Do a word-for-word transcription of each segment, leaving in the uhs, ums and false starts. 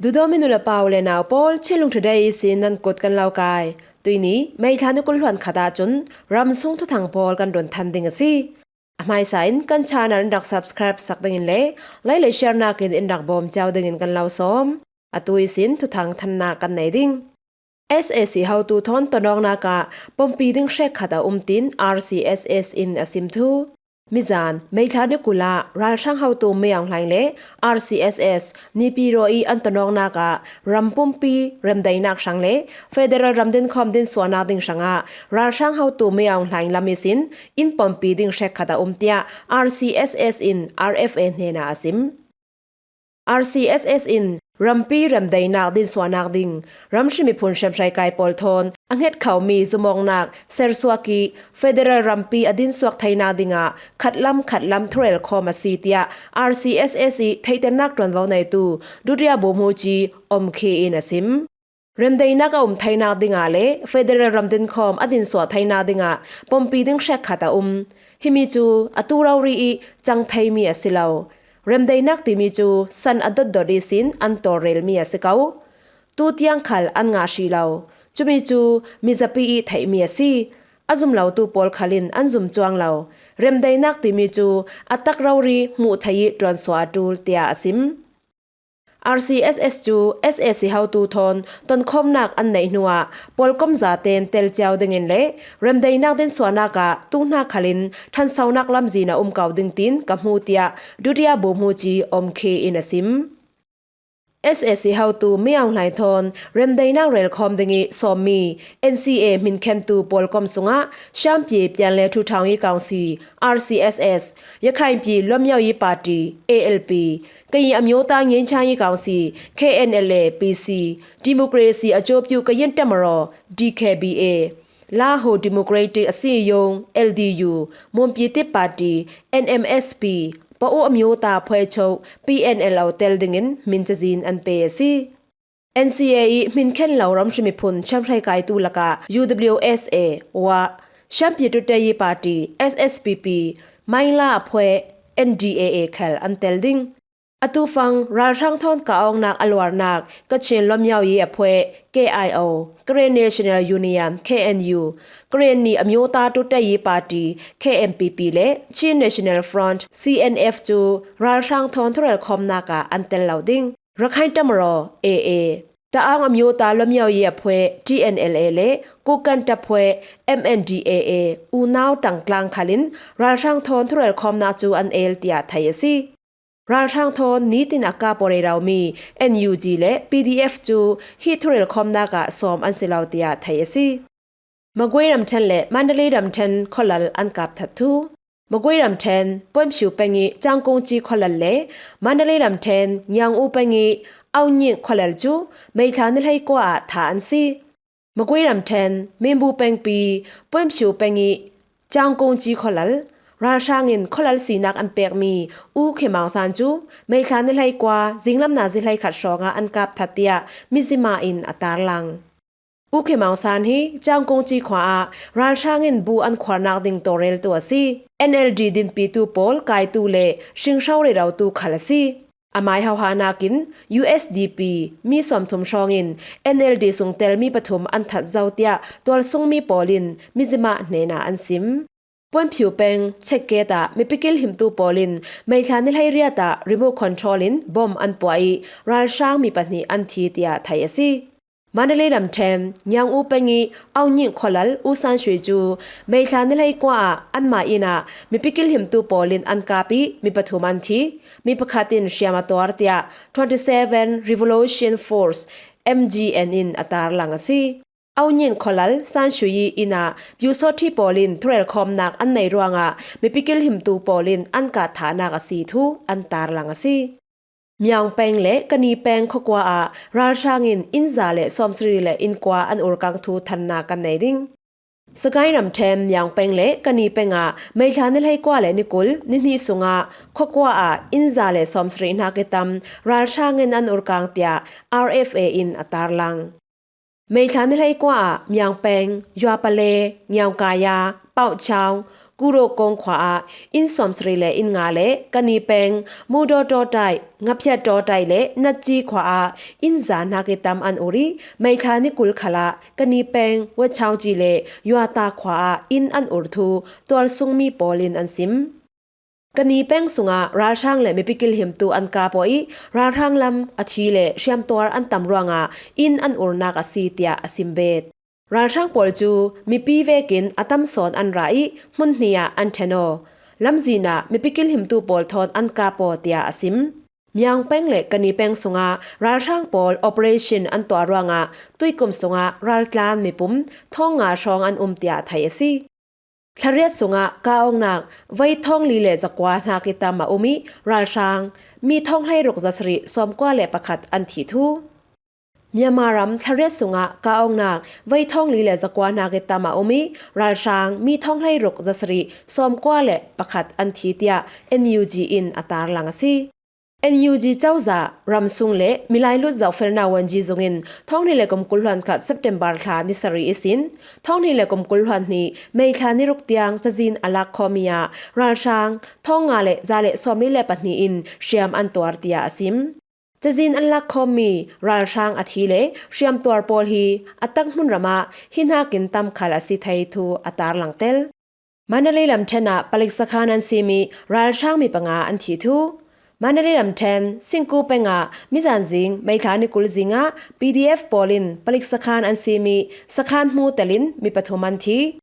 Duhdawm i nu le pa u le nau pawl, Chinlung Today ihsin nan kut kan lo kai. Tuini, May thla ni kul hluan khat ah cun ramsung thuthang pawl kan run than ding a si. A hmaisa in kan channel in rak subscribe sak dingin le like le share nakin in rak bawm cio dingin kan lo sawm. Atu ihsin thuthang thannak kan nei ding. S A C hotu thawn tonawknak ah pawmpi ding hrekkhat a um, tiin R C S S in a sim thu. Mizan, May thla ni kul ah ralhrang hotu Min Aung Hlaing le R C S S Naypyidaw i an tonawknak ah ram pumpi remdaihnak hrang le federal ram dinkhawm dinsuahnak ding hrangah ralhrang hotu Min Aung Hlaing lam ihsin inn pawmpi ding hrekkhat a um, tiah R C S S in R F A hnenah a sim. R C S S in rampi remdaihnak dinsuahnak ding ramhri miphun hriamhrei kai pawl thawn a hnget khomi zumawknak sersuak i federal rampi a dinsuak theinak dingah khatlam khatlam thurelkhawm a si, tiah R C S S i theihternak ṭuanvo neitu Dutiya Bumhuji Aum Khe in a sim. Remdaihnak a um theinak dingah le federal ram dinkhawm a dinsuah theinak dingah pawmpi ding hrekkhat a um. Himi cu atu rori i cang theimi a si lo. Remdaihnak timi cu san a dotdot ihsin an tawlrelmi a si ko. Tu tiang khal an ngah hrih lo. Cumi cu mizapi i theihmi a si. A zum lotu pawl khal in an zum cuang lo. Remdaihnak timi cu a tak rori hmuh theih i ṭuansuah a ṭul, tiah a sim. R C S S cu S A C hotu thawn tonkhawmnak an neih hnuah pawlkom zaten tel cio dingin le remdaihnak dinsuahnak ah tu hna khal in ṭhansonak lamzin a um ko ding tiin ka hmu, tiah Dutiya Bumhuji Aum Khe in a sim. S A C hotu Min Aung Hlaing thawn remdaihnak relkhawm ding i sawmmi N C A hminkhentu pawlkom sungah Shyam Pyi Pyan Leh Thu Thang Yi Kaung Si, R C S S, Yakhain Pyi Lwamyaw Yi Party, A L P, Kayi Amyotha Ngyin Chang Yi Kaung Si, K N L A P C, Democracy Acawpyu Kayin Tamaraw, D K B A, Laho Democratic Asiyong, L D U, Mon Pyitip Party, N M S P, Pa'aw Amyotha Phwechok, P N L O, tel dingin min cazin an pe a si. N C A i hminkhen lo ramhri miphun hriamhrei kaitu lakah U W S A, wa, Shyam Pyithuteyi Party, S S P P, Maingla Aphwe, N D A A, khal an tel ding. Atufang ralhrang thawn kah awknak a luarnak Kachin Lwamyaw Yi Aphwe, K I O, Karen National Union, K N U, Karen Ni Amyotha Tuteyi Party, K M P P, le Chin National Front, C N F, cu ralhrang thawn thurelkhawmnak ah an tel lo ding. Rakhine Tamaraw, A A, Ta'ang Amyotha Lwamyaw Yi Aphwe, T N L A, le Kokang Taphwe, M N D A A, unau ṭangtlang khal in ralhrang thawn thurelkhawmnak cu an el, tiah theih a si. Ralhrang thawn nitin a kap aw rero mi N U G le P D F cu hi thurelkhawmnak ah sawm an si lo, tiah theih a si. Magway ramṭhen le Mandalay ramṭhen khualal an kap that thu. Magway ramṭhen Poimshu peng i Changkongci khualal le Mandalay ramṭhen Ngyang U peng i Aungnying khualal cu May thla ni hleikua ah thah an si. Magway ramṭhen Minbu pengpi Poimshu peng i Changkongci khualal ralhrang in khualal sinak an pekmi U Khin Maung San cu May thla ni hleikua zinglam nazi hleikhat hrawngah an kap that, tiah Mizzima in a tarlang. U Khin Maung San hi Changkongci khua ah ralhrang in bu an khuarnak ding tawlreltu a si. N L D dinpitu pawl kaitu le hringhro rerotu khal a si. Amai hohanak in U S D P mi sawmthum hrawngin N L D sung tel mi pathum an that zo, tiah tualsungmi pawl in Mizzima hnenah an sim. Poimshu peng Chekket ah mipi kilhimtu pawl in May thla ni hleiriat ah remote control in bom an puah i ralhrang mi pahnih an thi, tiah theih a si. Mandalay ramṭhen Ngyang U peng i Aungnying khualal U San Shui cu May thla ni hleikua ah anmah inn ah mipi kilhimtu pawl in an kap i mi pathum an thi, mi pakhat in hriam a tuar, tiah Twenty Seven Revolution Force, M G N, in a tarlang a si. Aungnying khualal San Shui i inn ah pyusawṭhi pawl in thurelkhawmnak an neih ruangah mipi kilhimtu pawl in an kah thahnak a si thu an tarlang a si. Myaung peng le Kani peng khuakua ah ralhrang in inn za le sawmsarih le inn kua an urkang thu thannak kan nei ding. Sagaing ramṭhen Myaung peng le Kani peng ah May thla ni hleikua le ni kul ni hnih sungah khuakua ah inn za le sawmsarih hnak i tam ralhrang in an urkang, tiah R F A in a tarlang. May thla ni hleikua ah Myaung peng, Yuapale, Nyaung Kaya, Pauchau, Kuro Kong khua ah inn sawmsarih le inn nga le kani peng Mudo Tawtai, Ngaphiat Tawtai le Natci khua ah inn za hnak i tam an ur i, Meithla ni kul khal ah kani peng Wachauci le Yuata khua ah inn an ur thu tualsungmi pawl in an sim. Kani peng sungah ralhrang le mipi kilhimtu an kap aw i, ralhrang lam a thi le hriamtuar an tam ruangah inn an urnak a si, tiah a sim bet. Ralhrang pawl cu mipi vekin a tam sawn an ra i, hmun hnih ah an ṭhen aw. Lamzin ah mipi kilhimtu pawl thawn an kap aw, tiah a sim. Miang peng le kani peng sungah ralhrang pawl operation an tuah ruangah tuikum sungah raltlan mipum thawng nga hrawng an um, tiah theih a si. Thlariat sungah kah awknak voi thawng li le zakua hnak i tam a um i, ralhrang mi thawng hleiruk zasarih sawmkua le pakhat an thih thu. Myanmar ram thlariat sungah kah awknak voi thawng li le zakua hnak i tam a um i, ralhrang mi thawng hleiruk zasarih sawmkua le pakhat an thi, tiah N U G in a tarlang a si. N U G cozah, ramsung le milai lut zohfelnak wanji zung in thawng hnih le kum kul hluan khat September thla ni sarih ihsin thawng hnih le kum kul hluan hnih May thla ni ruk tiang cazin a lak khawmi ah ralhrang thawng nga le za le sawmli le pahnih in hriam an tuar, tiah a sim. Cazin an lak khawmmi ralhrang a thi le hriamtuar pawl hi a tak hmun ram ah hi hnakin tam khal a si thei thu a tarlang tel. Mandalay lam ṭhen ah palik sakhan an sim i ralhrang mi panga an thih thu. Mandalay lam ṭhen Singku peng ah mizan zing May thla ni kul zing ah P D F pawl in palik sakhan an sim i sakhan hmu telin mi pathum an thi.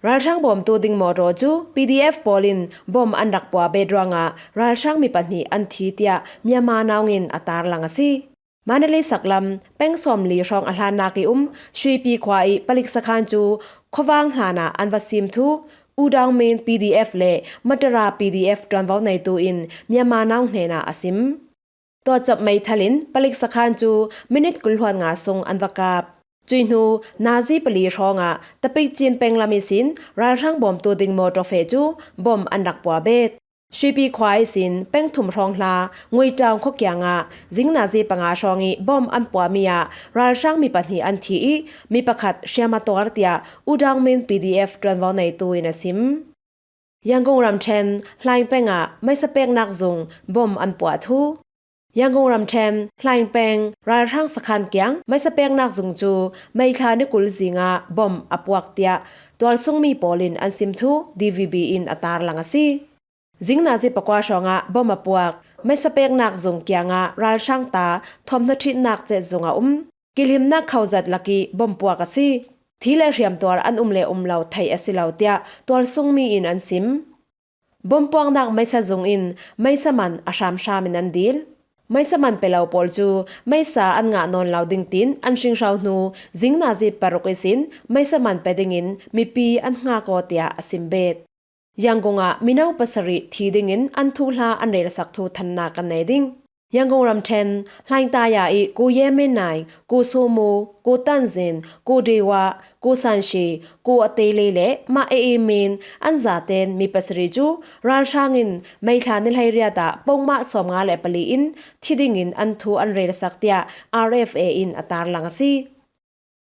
Ralhrang bawmtu ding mawtaw cu P D F pawl in bom an rak pua bet ruangah ralhrang mi pahnih an thi, tiah Myanmar Now in a tarlang a si. Mandalay saklam peng sawmli hrawng a hlannak i um Shwepi khua i palik sakhan cu khuavang hlan ah an va sim thu U Daung Min P D F le Matara P D F ṭuanvo neitu in Myanmar Now hnenah a sim. Tuacop meithal in palik sakhan cu minit kul hluan nga sung an va kap. Cuih hnu nazi pali hrawngah Tapik Cin peng lam ihsin ralhrang bawmtu ding mawtaw feh cu bom an rak pua bet. Shwepi khua ihsin peng thum hrawng hla Nguitaung khua kiangah zing nazi panga hrawng i bom an puami ah ralhrang mi pahnih an thi i, mi pakhat hriam a tuar, tiah U Daung Min P D F ṭuanvo neitu in a sim. Yangon ram ṭhen Hlaing peng ah meisa peknak zung bom an puah thu. Yangon ram ṭhen Hlaing peng ralhrang sakhan kiang meisa peknak zung cu May thla ni kul zing ah bom a puak, tiah tualsungmi pawl in an sim thu D V B in a tarlang a si. Zing nazi pakua hrawngah bom a puak meisa peknak zung kiangah ralhrang ta thawmhnaw ṭhitnak cet zung a um. Kilhimnak khozat lak i bom puak a si. Thi le hriamtuar an um le um lo theih a si lo, tiah tualsungmi in an sim. Bom puaknak meisa zung in meisa man a hramhram in an dil. Meisa man pe lo pawl cu meisa an ngah nawn lo ding tiin an hringhro hnu zing nazi paruk ihsin meisa man pe dingin mipi an hngak aw, tiah a sim bet. Yangon ah mino pasarih thi dingin an thuhla an relsak thu thannak kan nei ding. Yangon ram ṭhen Hlaingtaya i Ko Ye Min Naing, Ko Somo, Ko Tanzin, Ko Dewa, Ko Sanshi, Ko Atele le Ma E E Min an zaten mi pasarih cu ralhrang in May thla ni hleiriat ah pongmah sawmnga le pali in thi dingin an thu an relsak, tiah R F A in a tarlang a si.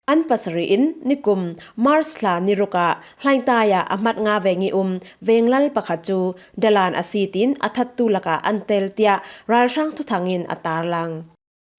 An pasarih in nikum March thla ni ruk ah Hlaingtaya a hmat nga veng i um venglal pakhat cu dalan a si tiin a thattu lakah an tel, tiah ralhrang thuthang in a tarlang.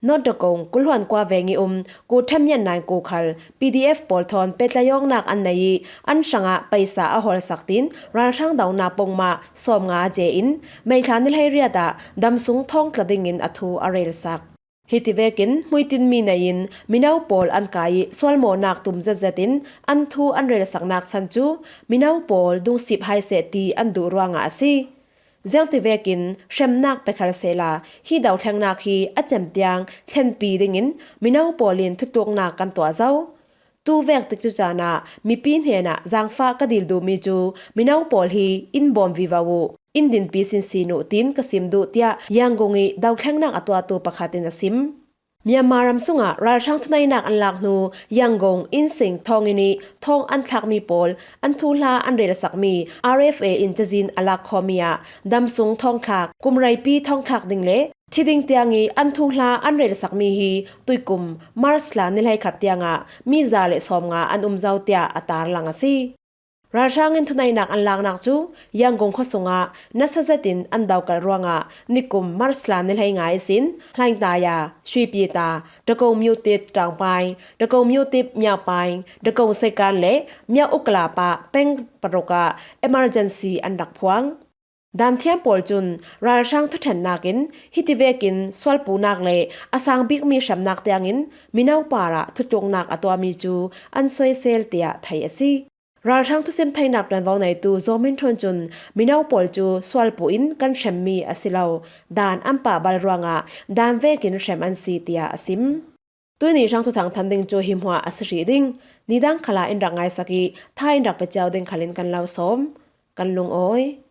North Dawkong kul hluan kua veng i um Ko Them Myan Naing Ko khal P D F pawl thawn pehtlaih awknak an nei i an hrangah paisa a hawlsak tiin ralhrang dohnak pongmah sawmnga je in May thla ni hleiriat ah damsung thawng tla dingin a thu a relsak. Hiti vekin hmuitinmi nei in mino pawl an kai i sualmawhnak tum zetzet in an thu an relsaknak san cu mino pawl dungsip hai seh ti an duh ruangah a si. Ziangti vekin hremnak pe khal sehla hi dohthlengnak hi a cem tiang thlenpi dingin mino pawl in thutluknak kan tuah zo. Tu vek tikcu caan ah mipi hnenah zaangfah ka dil duhmi cu mino pawl hi in bawm vivo uh, in dinpi sinsin uh tiin ka sim duh, tiah Yangon i dohthlengnak a tuahtu pakhat in a sim. Myanmar ram sungah ralhrang thuneinak an lak hnu Yangon innseng thawnginn i thawng an thlakmi pawl an thuhla an relsakmi R F A in cazin a lak khawmi ah damsung thawngthlak, kum reipi thawngthlak ding le thi ding tiang i an thuhla an relsakmi hi tuikum March thla ni hleikhat tiangah mi za le sawmnga an um zo, tiah a tarlang a si. Ralhrang in thuneinak an laknak cu Yangon khuasung ah nasa zet in an dokal ruangah nikum March thla ni hleinga ihsin Hlaingtaya, Shuipita, Dako Myutip Tangpai, Dako Myutip Myapai, Dako Seikan le Mya Ukla pah peng paruk ah emergency an rak phuang. Danthiam pawl cun ralhrang thuṭhennak in hiti vekin sualpunak le a sang bikmi hremnak tiangin mino parah thutluknak a tuahmi cu an soisel tiah theih a si. Ralhrang thusim theinak ṭuanvo neitu Zaw Min Ṭhun cun mino pawl cu sualpu in kan hremmi a si lo, dan an pah bal ruangah dan vekin hrem an si tiah a sim. Tuihni hrang thuthang than ding cu hi hmuah a si hrih ding. Nidang khalah in rak ngaisak ih tha in rak pe cio ding khalin kan lo sawm. Kan lungawi.